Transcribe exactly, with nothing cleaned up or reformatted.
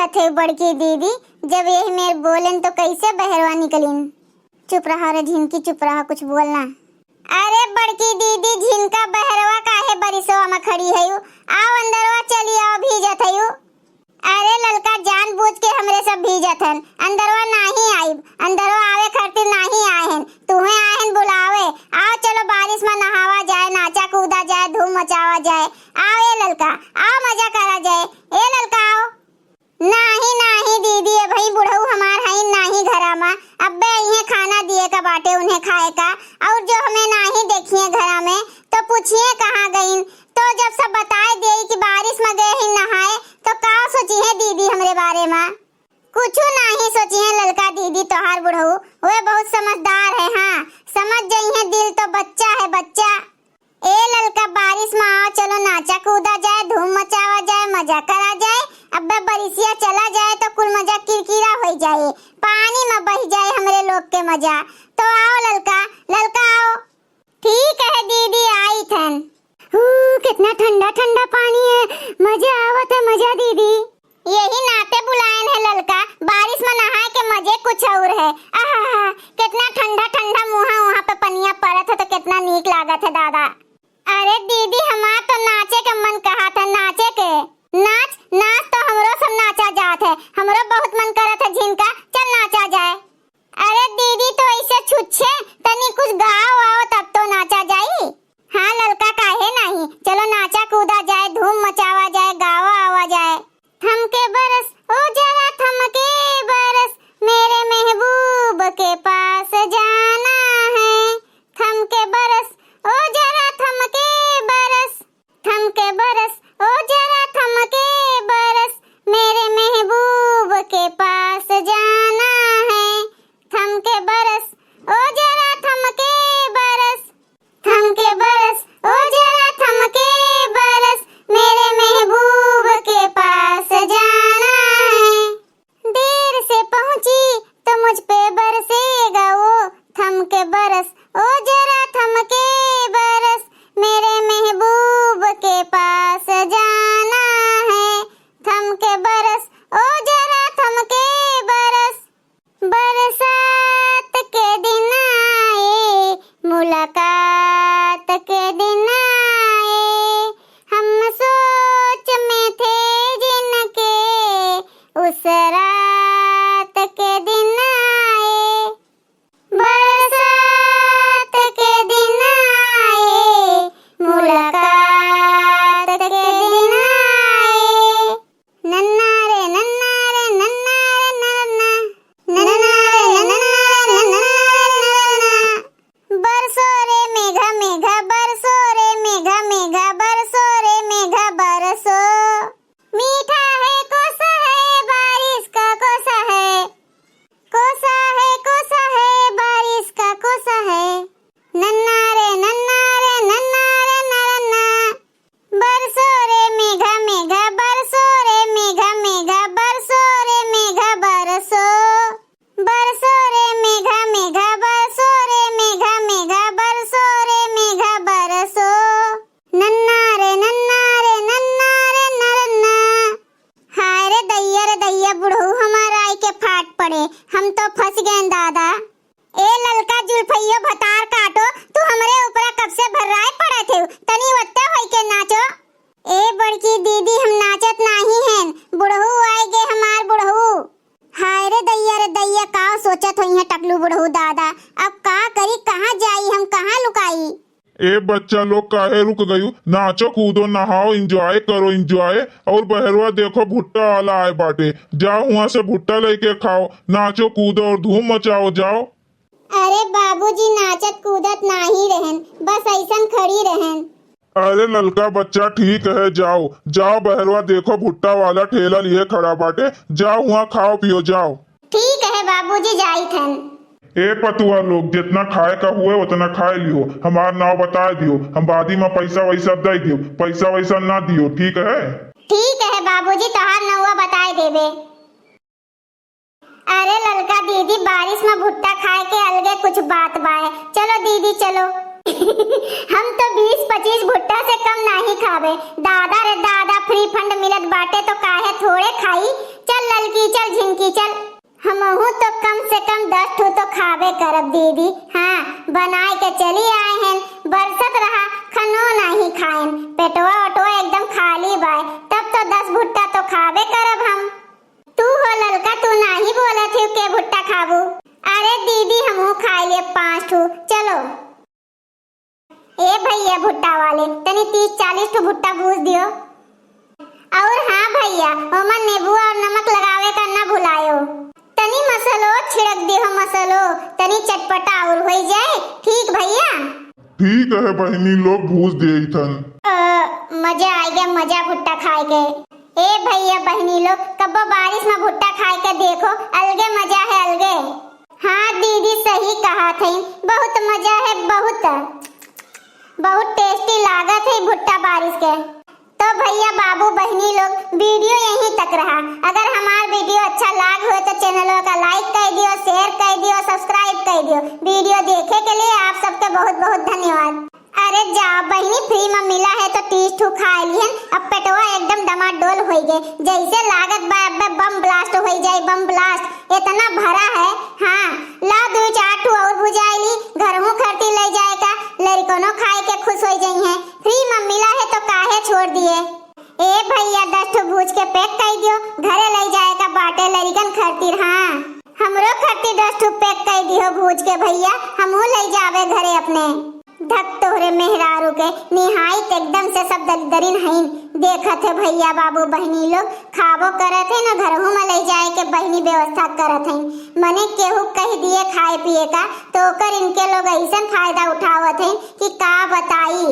कथे बड़की दीदी, जब यही मेर बोलेन तो कैसे बहरवा निकलिन? चुप रहा रे झिनकी, चुप रहा, कुछ बोलना। अरे बड़की दीदी, झिनका बहरवा काहे बरिसवा में खड़ी हयू? आओ अंदरवा चली आओ, भीजत हयू। अरे ललका, जानबूझ के हमरे सब भीजत हन, अंदरवा नाही आइब, अंदरवा आवे खातिर नाही आए हन, तुहे आए हन बुलावे। आओ चलो बारिश में नहावा जाए, नाचा कूदा जाए, धूम मचावा जाए। आओ ए ललका, आओ मजा करा जाए। ए ललका आओ। नाही, नाही दीदी, अबहीं बुढ़ऊ हमार हईन नाही घरा मा। अब्बे अइहें, खाना दिए का बाटे उन्हें खाए का। और जो हमें नाही देखिए घरा में, तो पूछिए कहाँ गईन। तो जब सब बताए देई कि बारिश मा गए ही नहाए, तो का सोचिहे दीदी हमरे बारे मा? कुछु नाही सोचिहे ललका दीदी तोहार बुढ़ऊ, वे बहुत समझदार है। हाँ, समझ जइहे, दिल तो बच्चा है, बच्चा। ए ललका, बारिश मा आओ, चलो नाचा कूदा जाए, धूम मचावा जाए, मजा करा जाए। अब्बे बरिसिया चला जाए तो कुल मजा किरकिरा होइ जाए, पानी मा बहि जाए हमरे लोग के मजा। तो आओ ललका, ललका आओ। ठीक है दीदी, आई थन। हू, कितना ठंडा ठंडा पानी है, मजा आवत है, मजा दीदी। यही नाते बुलायन है ललका, बारिश में नहाए के मजे कुछ और है। आहा, कितना ठंडा ठंडा मुहा वहाँ पे पनिया पड़त है तो कितना नीक लागत है दादा। अरे दीदी, हमार तो नाचे के मन कहा था, नाचे के। नाच, नाच तो हमरो सब नाचा जात है, हमरो बहुत मन करत है झिनका, चल नाचा जाए। अरे दीदी, तो ऐसे छुच्छे तनी कुछ गाओ वाओ तब तो नाचा जाई। हाँ ललका, काहे नाही, चलो नाचा कूदा जाए, धूम मचावा जाए, गावा आवा जाए। थमके बरस, ओ जरा थमके बरस, मेरे महबूब के पास जाना है। थमके बरस, ओ जरा थमके बरस, थमके बरस, ओ जरा थमके बरस, मेरे महबूब के पास जाना है। थमके बरस, ओ जरा थमके बरस, थमके बरस, ओ जरा थमके बरस, मेरे महबूब के पास जाना है। देर से पहुंची तो मुझ पे बरसेगा वो, थमके बरस, ओ जरा थमके बरस, मेरे महबूब के पास जाना है। थमके बरस, ओ जरा थमके बरस। बरसात के दिन आए, मुलाकात के दिन आए, हम सोच में थे जिनके, उस रात के दिन आए। बरसात के दिन आए, मुलाकात के दिन आए। नन्ना रे नन्ना रे नन्ना रे नन्ना। नन्ना रे नन्ना रे नन्ना रे नन्ना। बरसो रे मेघा मेघा, बरसो रे मेघा मेघा, बरसो रे मेघा बरसो। मीठा है कोसा है बारिश का कोसा है, कोसा है कोसा है बारिश का कोसा है। नन्ना रे नन्ना रे नन्ना रे नन्ना। बरसो रे मेघा मेघा, बरसो रे मेघा मेघा, बरसो रे मेघा बरसो। बरसो रे मेघा मेघा, बरसो रे मेघा मेघा, बरसो रे मेघा बरसो। नन्ना रे नन्ना रे नन्ना रे नरन्ना। हाय रे दैया रे दैया, बुढ़ऊ हमार आई के फाट पड़े, हम तो फंस गए दादा। ए ललका जुल्फइयो भतार काटो, तू हमरे ऊपरा कब से भर्राए पड़त हेउ, तनी वत्ते होई के नाचो। ए बड़की दीदी, हम नाचत नाही हन, बुढ़ऊ आए गे हमार बुढ़ऊ। हाय रे दैया रे दैया, का सोचत होइहें टकलू बुढ़ऊ दादा, अब का करी, कहाँ जाई हम, कहाँ लुकाई? ए बच्चा लोग, काहे रुक गयू? नाचो कूदो, नहाओ, enjoy करो enjoy। और बहरवा देखो, भुट्टा वाला आए बाटे, जाओ हुआं से भुट्टा लेके खाओ, नाचो कूदो और धूम मचाओ, जाओ। अरे बाबूजी, नाचत कूदत नाही रहन, बस ऐसन खड़ी रहन। अरे ललका बच्चा, ठीक है, जाओ जाओ, बहरवा देखो, भुट्टा वाला ठेला लिए खड़ा बाटे, जाओ हुआं खाओ पियो, जाओ। ठीक है बाबूजी, जाई थन। ए पतुआ लोग, जितना खाए का हुए उतना खाए लियो, हमार नाव बताए दियो, हम बादी में पैसा वैसा दे दियो, पैसा वैसा ना दियो, ठीक है? ठीक है बाबूजी, तोहार नौवा बताए देबे। अरे ललका दीदी, बारिश में भुट्टा खाए के अलगे कुछ बात बाए। चलो दीदी, चलो। हम तो बीस पच्चीस भुट्टा से कम नाही खाबे। दादा रे दादा, free fund मिलत बाटे तो काहे थोड़े खाई। चल ललकी, चल झिनकी, चल। हमहू तो कम से कम दस ठू तो खाबे करब दीदी। हाँ, बनाए के चली आए हैं, बरसत रहा, खनो नाही खाएन, पेटवा ओटवा एकदम खाली बाय, तब तो दस भुट्टा तो खाबे करब हम। तू हो ललका, तू नाही बोलत हिउ के भुट्टा खाबू? अरे दीदी, हमहू खाए लिए पाँच ठू, चलो। ए भैया भुट्टा वाले, तनी तीस चालीस ठो भुट्टा भूज दियो। और हाँ भैया, ओमन नींबू और नमक लगावे का ना भुलायो। तनी मसलो छिड़क दियो, मसलो, तनी चटपटा और होई जाए। ठीक भैया? ठीक है बहिनी लोग, भूज देइथन। अ, मजा आ गया, मजा भुट्टा खाए के। ए भैया बहिनी लोग, कब्बो बारिश में भुट्टा खाए के देखो, अलगे मजा है, अलगे। हाँ दीदी, सही कहा थे, बहुत मजा है, बहुत, बहुत tasty लागत है भुट्टा बारिश के। तो भैया बाबू बहिनी लोग, video यहीं तक रहा। अगर हमार video अच्छा लाग हो तो channel का like कर दियो, share कर दियो, subscribe कर दियो। Video देखे के लिए आप सबके बहुत बहुत धन्यवाद। अरे जा बहिनी, free में मिला है तो तीस ठू खाए लिहन, अब पेटवा एकदम डमाडोल होई गए, जैसे लागत बा अब बम blast होई जाए, बम blast इतना भरा है। हाँ, ला दो चार ठू और भुजाए ली, घरहू खरती ले जाए का, लड़कनो खाए के खुश होई जाई हैं। Free में मिला है तो काहे छोड़ दिए। ए भैया, दस ठू भूज के pack कर दियो, घरे ले जाए का बाटे लड़कन खरतीर। हाँ, हमरो खरती दस ठू pack कर दियो भूज के भैया, हमहू ले जावे घरे अपने। धक तोहरे मेहरारू के, निहायत एकदम से सब दलिदरिन हईन। देखत है भैया बाबू बहिनी लोग खाबो करत है ना, घरहू में ले जाए के बहिनी व्यवस्था करत है। मने केहू कह दिए खाए पिए का तो ओकर इनके लोग ऐसन फायदा उठावत है कि का बताई।